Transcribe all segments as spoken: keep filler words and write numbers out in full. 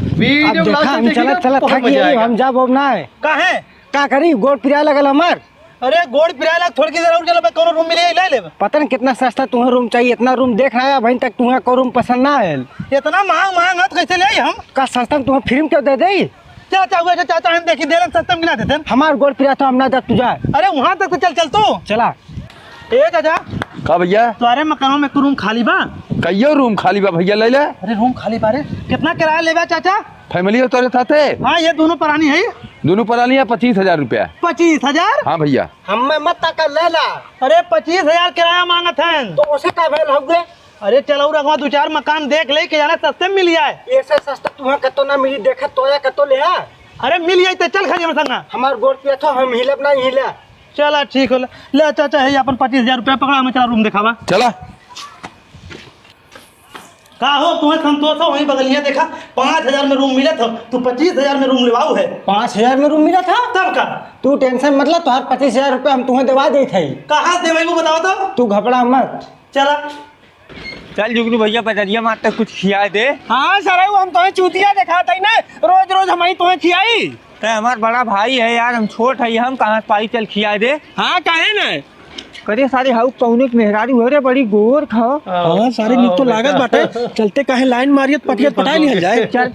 वीडियो अब देखा, हम चलत चलत थक गए, हम जाब अब ना है। काहे? का करी, गोड़ पिराए लगल हमार। अरे गोड़ पिराए लग, थोड़की देर और चलो, कौनो रूम मिले, ले लेब। पता नहीं कितना सस्ता तुम्हें रूम चाहिए, इतना रूम देख रहा है, अभी तक तुम्हें कोई रूम पसंद ना आयल। इतना महंग महंग है तो कैसे ले हम? का सस्ता में तुम्हें फ्री में क्यों दे दे? चाचा हुआ जो चाचा हम देखी दे रहे सस्ता में गिना देते हैं। हमार गोड़ पिरात हो, हम ना दे तुझा। अरे वहाँ तक तो चल, चल तू। चला। ए चाचा। का भैया? तुम्हारे मकानों में एक रूम खाली बा? कइयो रूम खाली बा भैया, ले ले। अरे रूम खाली बा रे, कितना किराया लेबा चाचा? फैमिली हो तोरे साथे? हाँ, ये दोनों परानी है। दोनों परानी है, पच्चीस हजार रुपया। पच्चीस हजार? हाँ भैया। हमें मत ताका, ले ला। अरे पच्चीस हजार किराया मांगत हैं। तो उसे का भेल हउए? अरे चल और अगवा दो चार मकान देख ले, के जाने सस्ते में मिल जाए। ऐसे सस्ता तुम्हें कतो ना मिली, देखा तोया कतो ले आ। अरे मिल जाए तो चल खाली हमरे संगा। हमार गोड़ पिया थो, हम हिलब ना हिला। चला ठीक होला। ले चाचा, है अपन पच्चीस हजार रुपया पकड़ा, हमें चला रूम देखावा। चला। का हो, तुम्हें संतोष हो? वहीं बगलिया देखा, पाँच हजार में रूम मिलत हो, तू पच्चीस हजार में रूम लेवाऊ है। पाँच हजार में रूम मिलत हो? तब का? तू टेंशन मत ला, तोहार पच्चीस हजार रुपया हम तुम्हें देवा देत हई। कहाँ से देवाई वो बताओ तो? तू घबरा मत। चला। चल जुगनू भैया, बजरिया मार तक कुछ खिया दे। हाँ सरऊ, हम तोहे चूतिया देखात हई ना, रोज रोज हम ही तोहे खियाई। ते हमार बड़ा भाई है यार, हम छोट है, हम कहाँ से पाई, चल खिया दे। हाँ, काहे ना? करे सारे हाउ कौनो के मेहरारू हो रे, बड़ी गोर खाओ। हाँ, सारे निक तो लागत बाटे। चलते काहे लाइन मारियत पटियत पटाई लिहल जाए। चल।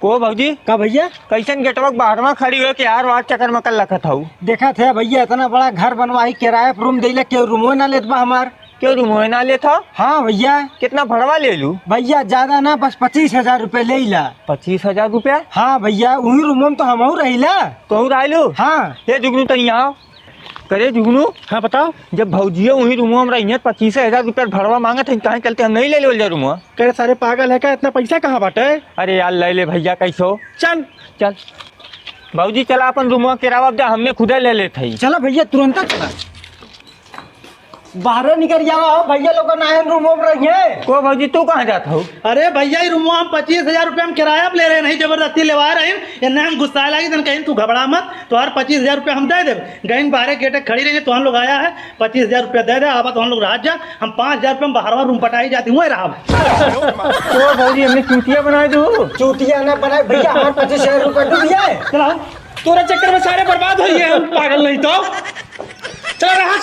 को भौजी? का भैया? कैसन गेटवा के बाहरवा खड़ी हो के यार, वार चक्कर में कर लखत हऊ? देखत है भैया, इतना बड़ा घर बनवाई, किराया पर रूम देले, केहू रूमो ना लेत बा हमार। केहू रूमो ना लेत हो? हाँ भैया। कितना भड़वा ले लू? भैया ज्यादा ना, बस पच्चीस हजार रुपये ले ला। पच्चीस हजार रुपया? हाँ भैया, वही रूमो में तो हमहू रहिला। तोहू रहलू? हाँ। हे जुगनू, तनी आओ। करे जुगनू। हाँ, बताओ। जब भौजियो वही रूमवा में रही है, पच्चीस हजार रुपया भड़वा मांगत है, काहे चलते हम नहीं ले लेवल जा रूमवा? करे सारे पागल है का? इतना पैसा कहाँ बाटे? अरे यार, ले ले भैया, कैसो। चल। चल। भौजी, चला अपन रूमवा किरावा जा, हमने खुदे ले लेत हई। चला भैया, तुरंत चला। बाहरे निकर जावा हो, भैया लोग ना है रूमवा में रही है। को भौजी, तू कहाँ जात हो? अरे भैया, ई रूमवा हम पच्चीस हजार रुपया में किराया पे ले रहे, नहीं जबरदस्ती लेवा रहे हैं। इन्हें हम गुस्सा लागी, तन कहीं तू घबरा मत, तोहार पच्चीस हजार रुपया हम दे देब। गइन बाहरे गेटे खड़ी रही, तो हम लोग आया है, पच्चीस हजार रुपया दे दे, आवा तो हम लोग रहा जा, हम पाँच हजार रुपया में बाहरवा रूम पटाई जाती हुए रहा। तो भौजी, हमने चूतिया बनाए दो। चूतिया ना बनाए भैया, हमारे पच्चीस हजार रुपया डूब जाए। चलाओ, तोरा चक्कर में सारे बर्बाद हो गए, हम पागल नहीं तो। चला रहा।